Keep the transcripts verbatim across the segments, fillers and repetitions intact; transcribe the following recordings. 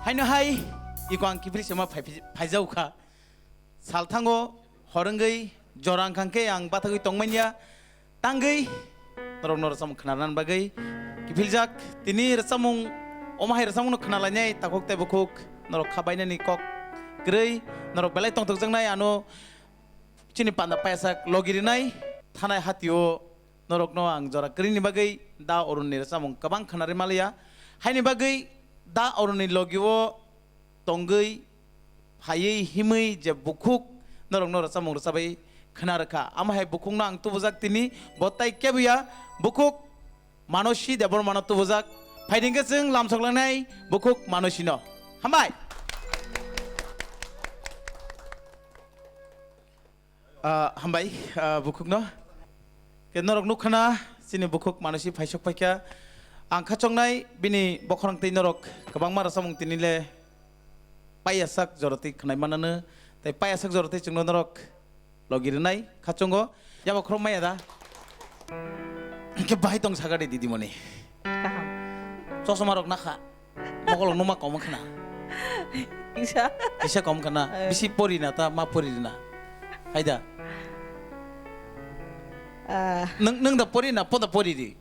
Haino hai, iko ang kiphil sema phai-, phaijao kha. Sal thango, hor wngwi, jora wngkha khe ang bathagwi tongmanya. Tangwi, norok no rwchapmung khna rwna bagwi kiphiljak. Tini rwchapmung, omo hai rwchapmung no khna lainai, takhuk tei bukhuk, norok kha bainani kok kwrwi, norok belai tongthokjaknai, ano chini panda paisa logi rinai, thanai hatio norokno ang jora kwrwini bagwi da Arunni rwchapmung kwbang khna rwi maliya. Haini bagwi da Arunni logio tongwi phaiwi himwi je bukhuk norokno rwchapmung rwchabwi khna rwkha. Amo hai bukhukno ang tubujak tini bo tai kebuya bukhuk Manosi Debbarmano tubujak. Phaidi hwnkhe chwng lamsok langnai bukhuk Manosino. Hambai. Ah, hambai, ah, bukhukno. Khe norok nukha na, chini bukhuk Manosi phaisok phaikha. Ang khachoknai bini bokhorang tei norok kwbangma rwchapmung tini le paiyasak jorotwi khwnai manano. Tei paiyasak jorotwi chwngno norok logi rwnai khachungo. Yabo khorok maya da? Khe bahai tong sakha de didimoni. Kaham. Chosma rok nakha. Mokol numa kom khna. Kisa. Kisa kom khna. Eh. Bisi pori na ta ma pori na. Haida. Ah. Nung, nung da pori na, po da pori di.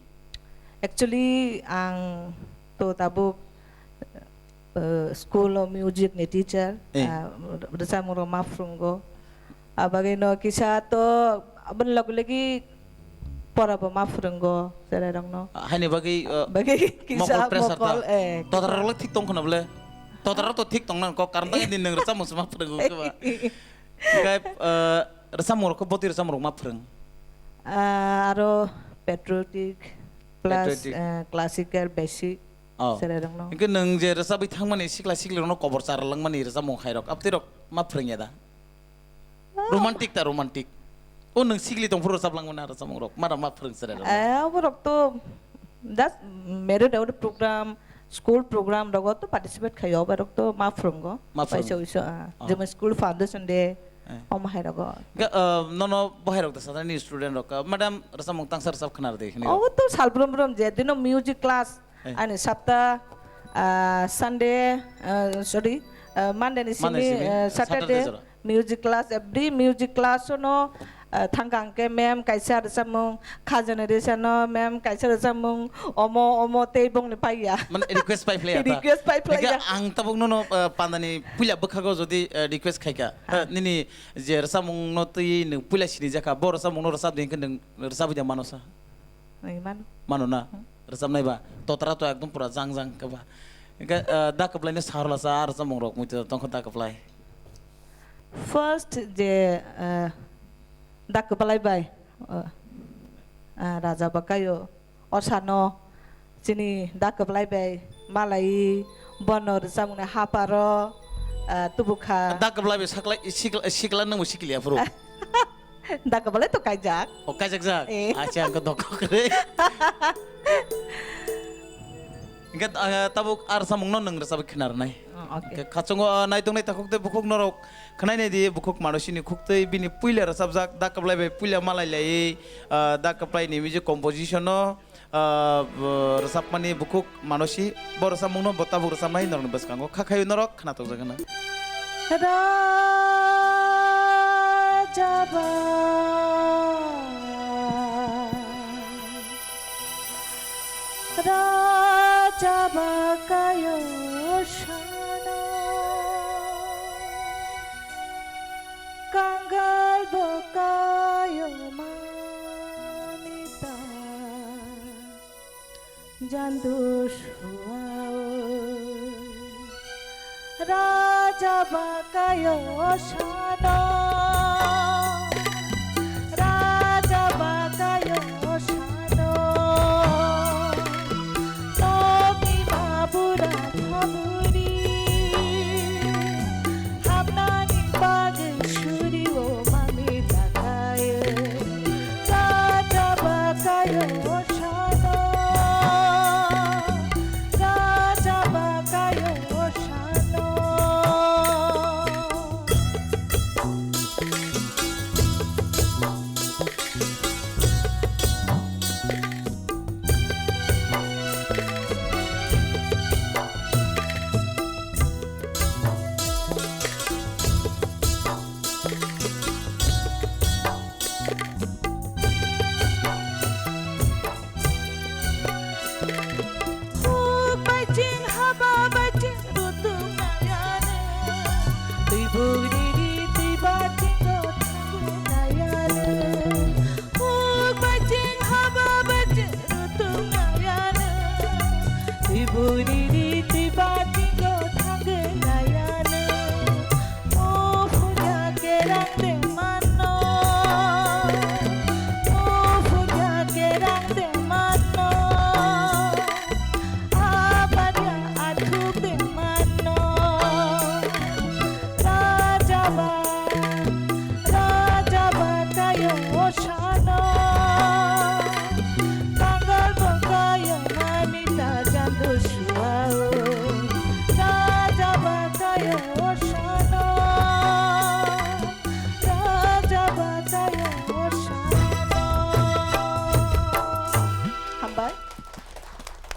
Actually, ang to tabuk, eh, school o music ni teacher, Eh. ah, rwchapmung rok ma phrwngo. Abagwi no kisa to aboni logi logi pora bo ma phrwngo, cherai rok no. Ah, haini bagwi, uh, Bagwi kisa mokol pressure mokol, ta. Eh, Totara rok le thik tong khna bole. Totara rok to thik tong nang kok, karon tang din nang rwchapmung se ma phrwngo khe ba. Hingkhe, uh, rwchapmung rok khe botwi rwchapmung rok ma phrwng. Ah, aro patriotic plus, Patriotic. Eh, classical basic Oh. cherai rok no. Hingkhe nang je rwchapwi thangmani sikla sikli rok no kobor chara langmani rwchapmung hai rok, abtwi rok ma phrwng ya da? Romantic ta romantic. O nwng sikli tongphuru rwchap langmani rwchapmung rok. Mara ma phrwng cherai rok. Eh, oborok to just married out program, school program rogo to participate khayo, oborok to ma phrwngo. Ma phrwngo. Paisa uiso, ah. Ah. Jemon school foundation day, Eh. omo hai rogo. Ga, uh, nono bohai rok da sadani student rok, uh, madam rwchapmung tangsa rwchap khna rwdi hwnwi. Obo to sal brum brum je dino music class, Eh. Ani sapta, ah, Sunday, ah, sorry, ah, Monday ni Monday simi, simi, ah, Saturday, Saturday jora. Music class, every music class no, ah, thangkang ke ma'am kaisa rwchapmung, khajani risa no ma'am kaisa rwchapmung, omo, omo tei bongni paiya. Mane request pai phlai ya ta? Request pai phlai ya. Hingke ang tabuk nono, ah, pandani puila bwkhago jodi, ah, request khaika, Ah. ah, nini je rwchapmung no twi nwng puila sini jakha, bo rwchapmung no rwchap di hingke nwng rwchapwi da mano sa? Nai mano. Mano na? Hmm. Rwchapnai ba? Totara to ekdom pura jang jang khe ba. Hingke, ah, da kwplai ni sahorla sa, ah, rwchapmung rok muitu tongkha da kwplai. First je, ah, da kwplai bai, ah, ah, Raja Bakayo, o sano chini da kwplai bai malai bono rwchapmung ni haparo, ah, tubukha. Da kwplai bai saklai, sikla, sikla nwngbo sikliya phuru. Da kwplai to kaijak. O, kaijak jak? Eh. Acha, ang khe dokok re. Hingke, ah, tabuk ar samung no nwng rwchapwi khna rwnai. Oh, okay. Hingke khachungo, ah, naitongnai takhuk tei bukhuk norok khwnai nai di, bukhuk Manosini khuktwi bini puila rwchapjak, da kwplai bai puila malai laiwi, ah, da kwplai ni music composition no, ah, bo rwchapmani bukhuk Manosi, bo rwchapmungno bo tabuk rwchapnai norokni bwskango. Kha khaio norok khna tokjak hwnwi. Raja ba, Raja ba kayo sana, kangal bo kayo manita. Jandu suao Raja bakayo sano, Raja bakayo sano, tomi mabura thamuri, hamnani bagwi suri o mami bakayo, Raja bakayo sano, Raja bakayo sano.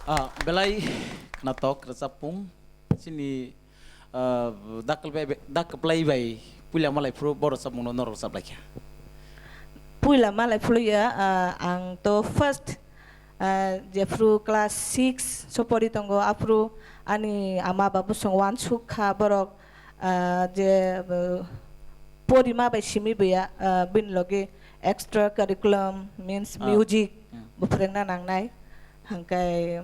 Ah, belai khnatok rwchapmung chini, ah, dak kwplai bai, dak kwplai bai puila malai phuru bo rwchapmungno norok rwchap laikha. Puila malai phuru ya, ah, ang to first, ah, jephru class six so pori tongo, aphuru ani ama babu song wansuk kha borok, ah, je, ah, porima bai simi buya, ah, bini logi extra curriculum means Ah. music Hmm. bo phrwngna nangnai. Hangkai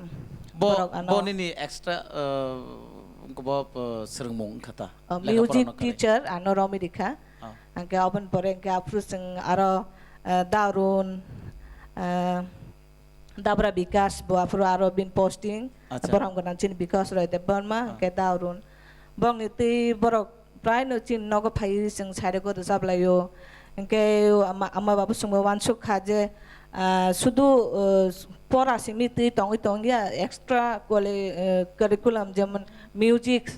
Bo, borok ano bo nini extra, ah, bo, ah, swrwngmung wngkha ta? Ah, Lekha music porano kwrwi. teacher ano romwi rikha. Ah. Hangkai oboni pore hangkai aphuru chwng aro, ah, Darun, ah, Dabra Bikas bo aphuru aro bin posting, Acha. Borom gwnang chini Bikas Roy Debbarma, Ah. hingke Daurun. Bongni twi borok prai no chini nogo phai chwng sairego rwchap laio. Hingke ama, ama babu chwngbo wansuk kha je, ah, sudu, ah, pora simi twi tongwi tongya extra kole, ah, curriculum jemon music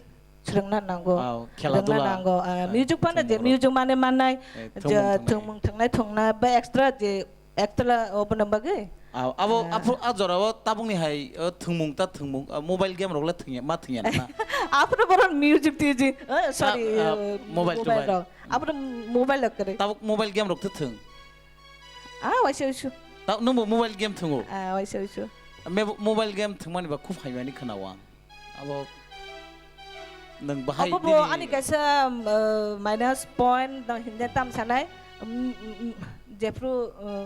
swrwngna nango. Ah, khela Rwngna dula. nango. Ah, Ah, music phano je thwngmung rok. music mane mannai, Eh, je thwngmung thwngnai. thwngmung thwngnai thwngna ba extra je Ekta la obo nang bagwi? Ah, abo Ah. aphuru a jora o tabukni hai, o thwngmung ta thwngmung, ah, mobile game rok le thwngya, ma thwngya na? Aphuru boron music tiji, eh, sorry, Ah, ah, eh, mobile, mobile mobile. rok. Aphuru mobile rok kwrwi. Tabuk mobile game rok twi thwng. Ah, waisa waisa. Ta-, nwngbo mobile game thwngo? Ah, waisa waisa. Me-, mobile game thwngmani ba khub haimani khwnao ang. Abo nwng bahai Abo bo bini ani kaisa, um, uh, minus point no hinjak tam sanai, um, um, um, jephru, uh,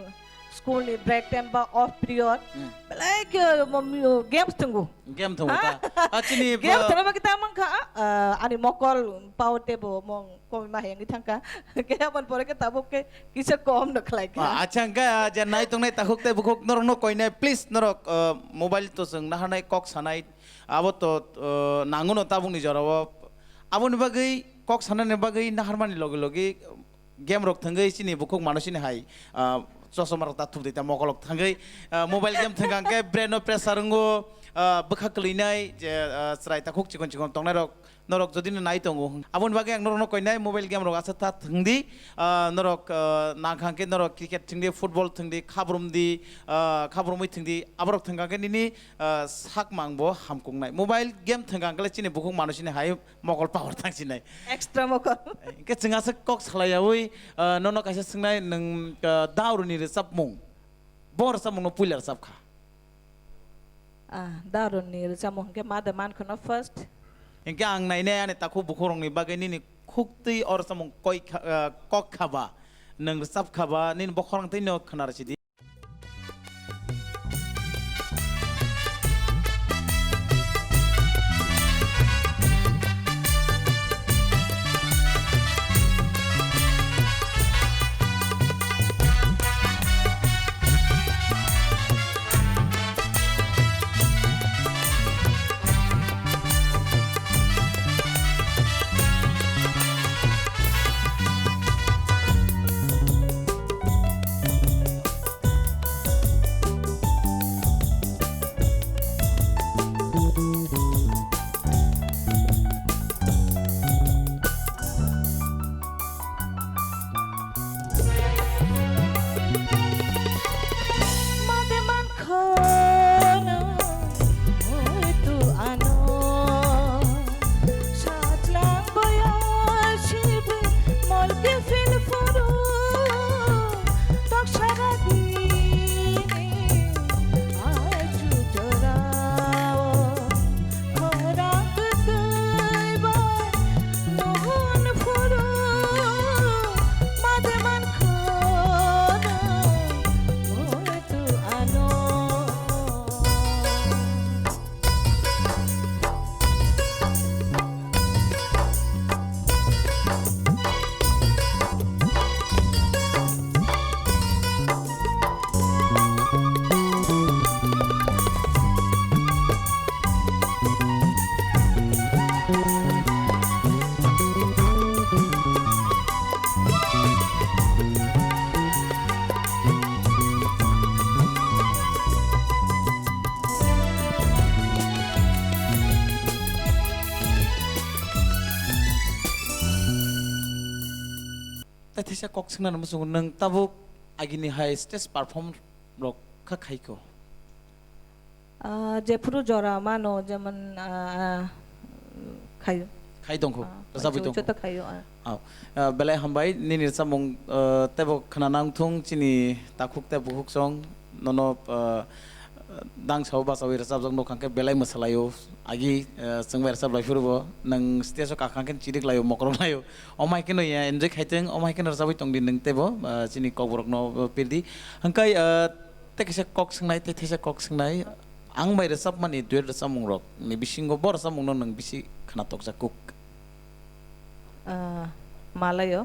school ni break time ba off period, Hmm. belai khe, um, um, games thwngo. Game thwngo Ha? ta? Ah, chini, Games uh, thwngma kita mangkha, uh, ani mokol pao tebo mong komi ma hengwi thangkha. Khe aboni pore khe tabuk khe kisa kom no khlai kha. Ah, acha, hwnkhe, ah, je nai tongnai takhuk tei bukhuk norok no koinai, please norok, uh, mobile to chwng naharnai kok sanai, Abo to, uh, nango no tabukni jorao. Aboni bagwi kok sanani bagwi naharmani logi logi game rok thwngwi chini bukhuk manusini hai, uh, chosma rok ta thubdi ta mokolok thangwi, uh, mobile game thwngkha hwnkhe brain o pressure wngo, uh, bwkha kwlwinai je, uh, chwrai takhuk chikon chikon tongnai rok norok jodi no nai tongo. Aboni bagwi ang norok no koinai mobile game rok aswk ta thwngdi, uh, norok, uh, nangkha hwnkhe norok cricket thwngdi, football thwngdi, khabrumdi, uh, khabrumwi thwngdi, aborok thwngkha hwnkhe nini ah, sakmang bo hamkuknai. Mobile game thwngkha hwnkhe chini bukhuk manusini hai mokol power thangsinai. Extra mokol. Hwnkhe chwng aswk kok salaiyaui, ah, nono kaisa swngnai, nwng, ah, Dauruni rwchapmung. Bo rwchapmungno puila rwchapkha. Ah, Dauruni rwchapmung hwnkhe ma de mankhono first. Hwnkhe ang nainai ani takhuk bukhukrokni bagwi nini khuktwi o rwchapmung koi kha, ah, kok khaba, nwng rwchapkhaba, nini bokhorok twi no khwna rwsidi. Mate mankhono muitu ano sajlang boya sibi molke fil furu tok saragini aju jorao. Khorang kwtwi bai nuhun phuru made mankhono muitu ano. Tei theisa kok swngnani muchungo, nwng tabuk agini hai stage perform rok kha khaiko? Ah, jephuru jora mano, jemon, ah, khayo. Khai tongkho, Ah, rwchapwi uichu, tongkho. Uichu to khayo, ah. Aw, ah, belai hambai, nini rwchapmung, ah, teibo khwna nang thung, chini takhuk tei bukhuk song, nono, ah, dang sao bachawi rwchapjak nuk hwnkhe belai mwsalaio. Agi, ah, chwng bai rwchap lai phuru bo, nwng stage o kakha khe chirik laio, mokrok laio. Omo hai kheno ya enjoy khai tong, omo hai kheno rwchapwi tong di nwng teibo, ah, chini kokborok no, ah, pirdi. Hwnkhe, ah, Tei kaisa kok swngnai, tei theisa kok swngnai. Ang bai rwchapmani duet rwchapmungrok ni bisingo bo rwchapmungno nwng bisi khwna tokjak kuk? Ah, malayo.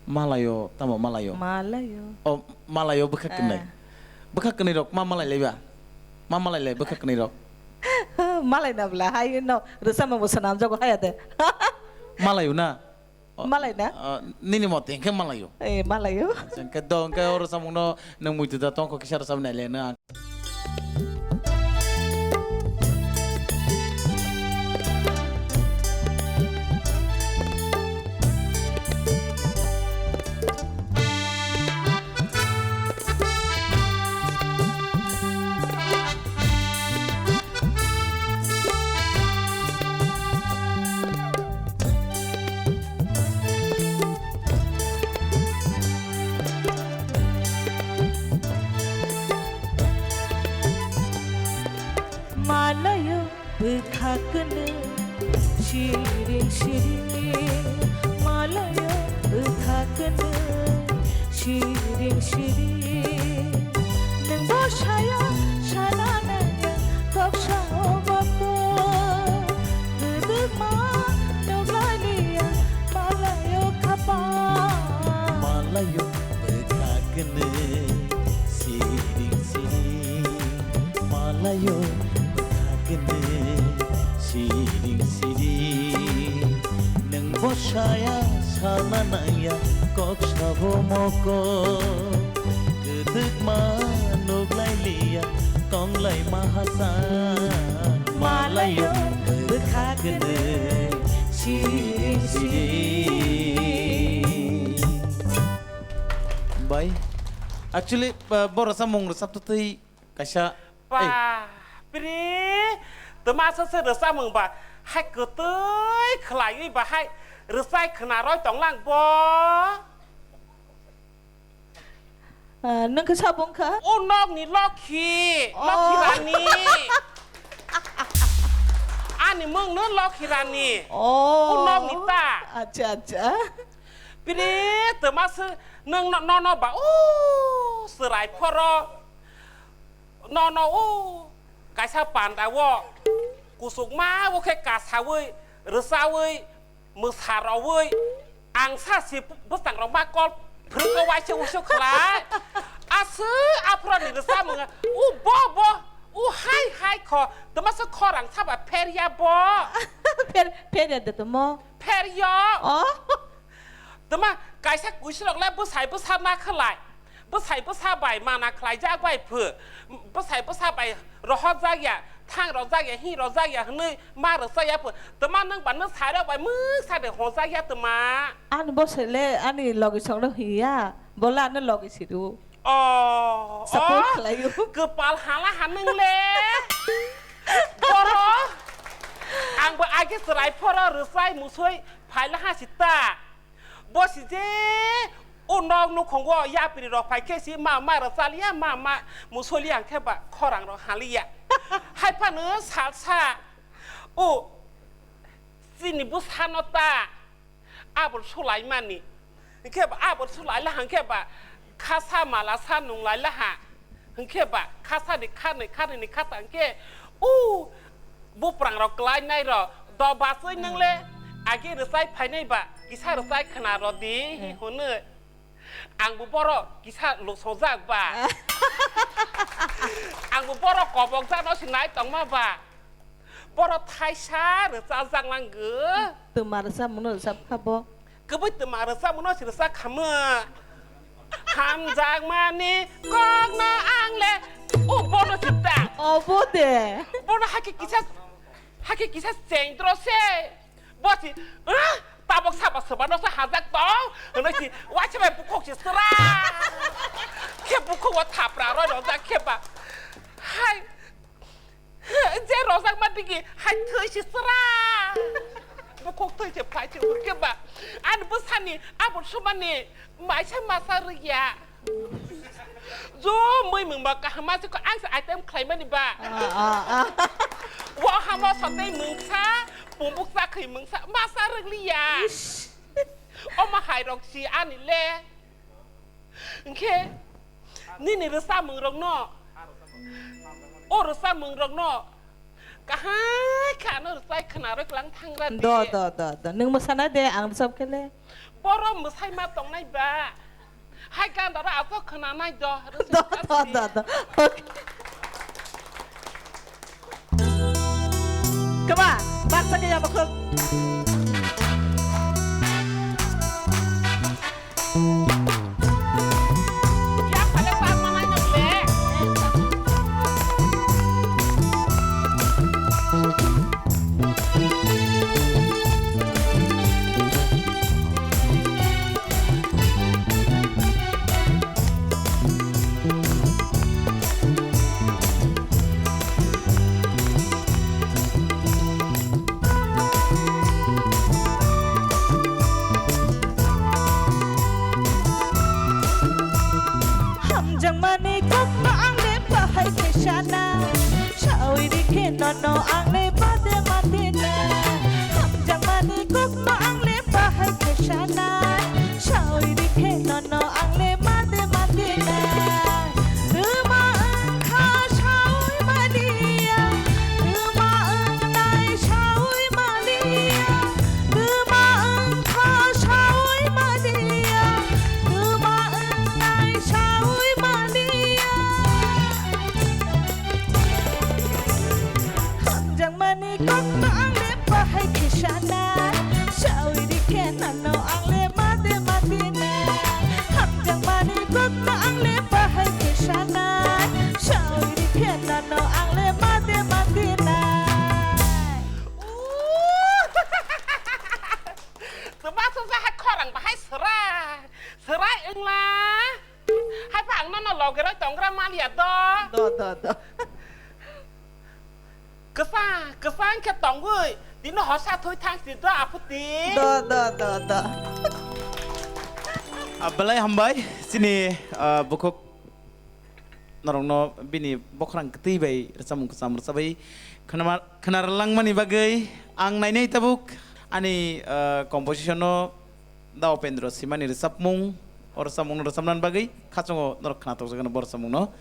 Malayo, tamo malayo? Malayo. O, malayo bwkha kwnwi. Ah. Bwkha kwnwi rok ma malai laiba? Ma malai lai bwkha kwnwi rok? Malai na bla, hai no, rwchapmung bo swnamjago haya de. Malayo na? O, Malai na? O, nini mote hwnkhe malaio. Eh, malaio. Hwnkhe do, hwnkhe oro samungno nwng muitu da tongkho kisa rwchapnai le nwng. Malayo bwkha kwnwi siring siring, malayo bwkha kwnwi siring siring. Nwng bwsaya sana nangya kok sao bako, kwdwkma nukla liya malayo khapa. Malayo bwkha kwnwi siring siring, malayo bwkha kwnwi siring siring. Nwng bwsaya sana nangya kok sabo moko, kwdwkma nuklai liya tonglai mahasa. Malayo bwkha kwnwi siring siring. Bai, actually, uh, bo rwchapmung rwchap twtwi kaisa. Ba, ei. Pri, twma se se rwchapmung ba, hai kwtwi khwlaiwi ba hai rwchai khwna roi tonglang bo. Ah, nwng khe sabo wngkha? O nokni Lokhi, oh. Lokhi Rani. Ani mung no Lokhi Rani. Oh. O nokni ta. Acha, acha. Pri, twma se nwng no, no, no ba, o, chwrai phoro. Nono o kaisa panda o kusukma o khe kasawi, rwchawi, mwsarawi, ang sa si bwskangrok ma kol phwrwngkhe waisa uisu khlai. Aswk aphuruni rwchapmung o bo bo o hai hai kho twma se khorang saba pherya bo. Pher-, pherya de tamo. Pherya. Oh. Twma kaisa kuisurok le bwsai bwsa ma khlai. Bwsai bwsa bai mana khlaijak bai phu. Bwsai bwsa bai rohorjak ya, thang rojak ya, hi rojak ya hwnwi ma rwchak ya phu. Twma nwng ba nwng sairok bai mwsa de hojak ya twma. Ani bwsai le ani logisok no hiya. Bo le ano logi siru. Oh, support oh, khlaio. Kwpal hala ha nwng le. Boro. Ang bo age chwrai phoro rwchai musoi phaila ha sita. Bo si je o nok nukhungo yapri rok phai khe si ma ma rwchaliya ma ma musoliya hwnkhe ba khorang rok haliya. Hai phano salsa o chini bwsano ta aboni sulaimani. Hwnkhe ba aboni sulaila hwnkhe ba khasa malasa nunglaila ha. Hwnkhe ba khasani kharnwi kharnwini khata hwnkhe o buprang rok kwlainai rok do bachwi nwngle agi rwchai phainai ba kisa rwchai khwna rw di hi hwnwi. Ang bo borok kisa lusojak ba. Ang bo borok kobok jano se nai tongma ba. Borok thaisa rwchajak nangw. Twma rwchapmungno rwchap kha bo. Kwbwi twma rwchapmungno se rwchak khamw. Hamjakmani kokno ang le. O bono se ta. Obo de. Bono hakhe kisa, hakhe kisa chengdro se. Bo si, ah, tabok saba soba no se hajak tong. Hwnwi si, waisa bai bukhuk si sra. Khe bukhuk o thapra roi rojak khe ba. Hai. Hai thwi si sra. Bukhuk thwi se phai se hwnkhe ba. Ani bwsani abo sumani maisa masa rwya. Jo mui mungba kaham ma se ko ang se item khlaimani ba. Ah, ah, ah. Wo hamo sotei mungsa, pumbuk chakhwi mungsa, masa rwgliya. Ish. Omo hai rok si ani le. Hwnkhe nini rwchapmung rokno, o rwchapmung rokno kahai khe ano rwchai khwnarwi klang thangra di. Do, do, do, do. Nwng mwsana de, ang rwchap khe le. Borok mwsai ma tongnai ba. Hai ganda ro aswk khwnanai do. Do, do, do, do. Okay. Kwma, baksa khe yama khuk. Hamjakmani kokno ang le bahai khe sana, saui rikhe nono ang le bade matina. Hamjakmani kokno ang le bahai khe sana, saui rikhe nono ang le made matina. Twma wngkha saui maliya, twma wngnai saui maliya, twma wngkha saui maliya, twma wngnai saui maliya. Hamjakmani kokno ang le bahai khe sana, saui rikhe nono ang le made matina. Hamjakmani kokno ang le bahai khe sana, saui rikhe nono ang le made matina. Twma sungsa hai khorang bahai swrai, swrai wngla. Hai pha ang nono logeroi tongra maliya do. Do, do, do. Kwsa, kwsa wngkhe tongwi, tini hosa thwi thang si do aphuti. Do, do, do, do. Ah, belai hambai, chini, ah, bukhuk norokno bini bokhrang kwtwi bai rwchapmung kwcham rwchabai khwnama-, khwnarwlangmani bagwi ang nainai tabuk ani, ah, composition no Da Upendra Simani rwchapmung, o rwchapmungno rwchapnani bagwi khachungo norok khna tokjagano bo rwchapmungno.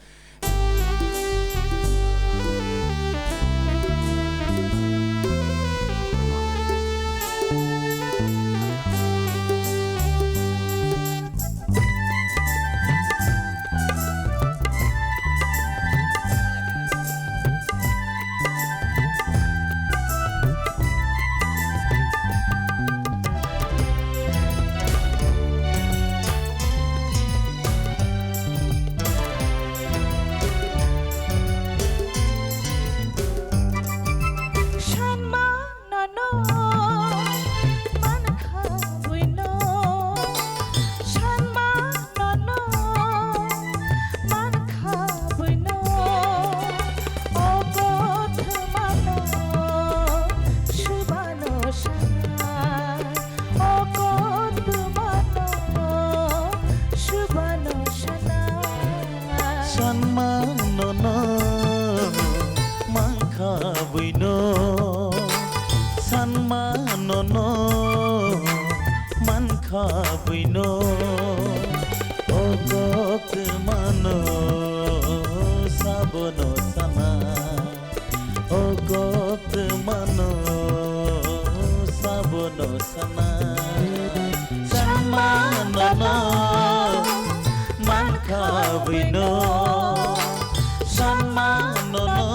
Sanma nono mankha buino, sanma nono mankha buino, o kothmano subano sana, o kothmano subano sana. Sanma nono mankha buino, sanma nono mankha buino, o kothmano sabono sana. O kothmano sabono sana, sanma nono mankha buino, sanma nono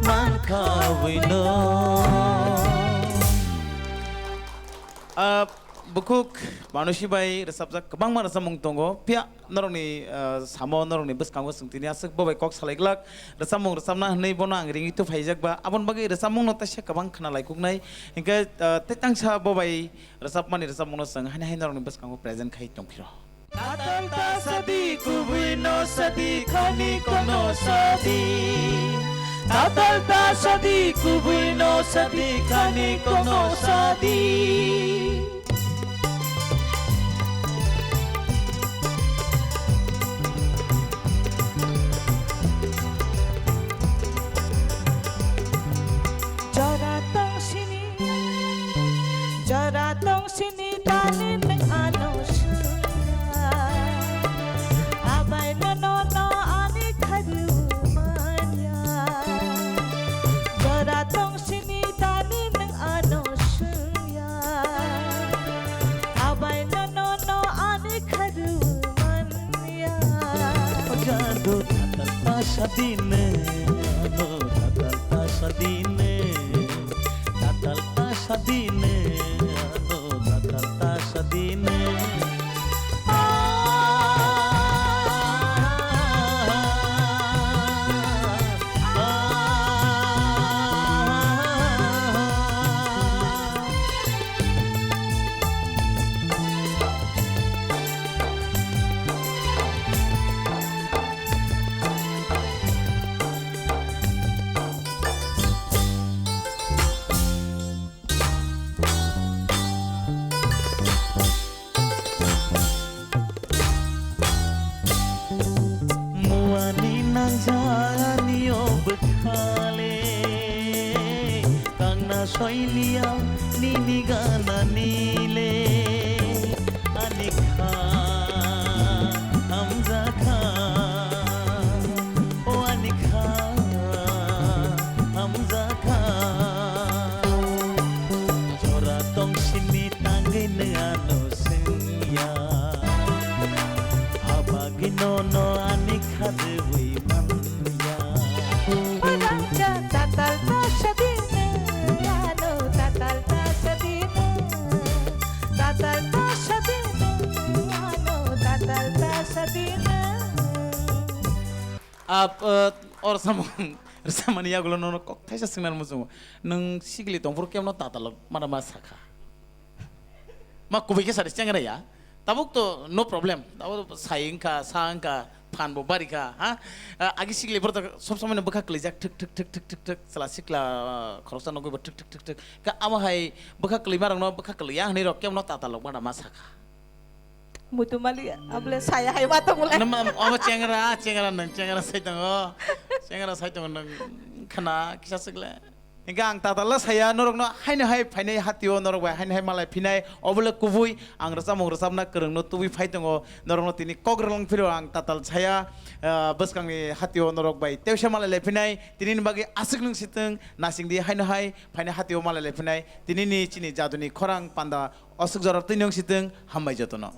mankha buino. Ah, bukhuk Manusi bai rwchapjak kwbangma rwchapmung tongo, phiya norokni, ah, samo norokni bwskango chwng tini aswk bo bai kok salai glak rwchapmung rwchapna hwnwi bono ang ringwi tubuphaijak ba, aboni bagwi rwchapmungno teisa kwbang khna laikuknai. Hinkhe, ah, tei tangsa bo bai rwchapmani rwchapmungno chwng haino hai norokni bwskango present khai tongphiro. Tatal ta sadi, kubui no sadi, khani kono sadi. Tatal ta sadi, kubui no sadi, kani kono sadi. Jora tong sini, jora tong sini, tani nwng ano sungya. Abai no, no, no, ani khadu manya. Jora tong sini, tani nwng ano sungya. Abai no, no, no, ani khadu manya. Jadu tatal ta sadine, ano tatal ta sadine, tatal ta sadine, ano tatal ta sadine. Muani nangjani o bwkhale, kangna soiliya nini gana nile, ani kha hamjakha, o ani kha hamjakha. Jora tong sini tangwi nw ano sungya. Habagwi nono ani khadwi manya. Tatal ta sadine, ano tatal ta sadine. Tatal ta sadine, ano tatal ta sadine. Ap, eh, or samung, samani yagulo nono kok thaisa singnar muchungo. Nwng sikli tongphuru kemno tatalok mana ma sakha. Ma kubui khe sari chengra ya. Tabuk to no problem. Tabuk to sai wngkha, sa wngkha, phan bo bari kha, ha? Ah, agi sikli phuru to sob somoi no bwkha kwlaijak, thik, thik, thik, thik, thik, thik, chwla sikla, ah, khoroksa nugwi bo thik, thik, thik, thik. Ka amo hai bwkha kwlaima rokno bwkha kwlaiya hwnwi rok kemno tatalok mana ma sakha. Mutumali abole saya hai ma tongmole. Nama, obo chengra, chengra nwng, chengra sai tongo. Chengra sai tongo nwng khana kisa sikle. Hingke ang tatala saya norokno haino hai phainai hatio norok bai haino hai malai phinai obole kubui ang rwchapmung rwchapna kwrwngno tubui phai tongo norokno tini kok rwlang phiro ang tatal saya, ah, bwskangni hatio norok bai tewsa malai lai phinai tinini bagwi aswk nwng sitwng nasingdi haino hai phainai hatio malai lai phinai tinini chini jaduni khorang panda aswk jorok twi nwng sitwng hambai jotono.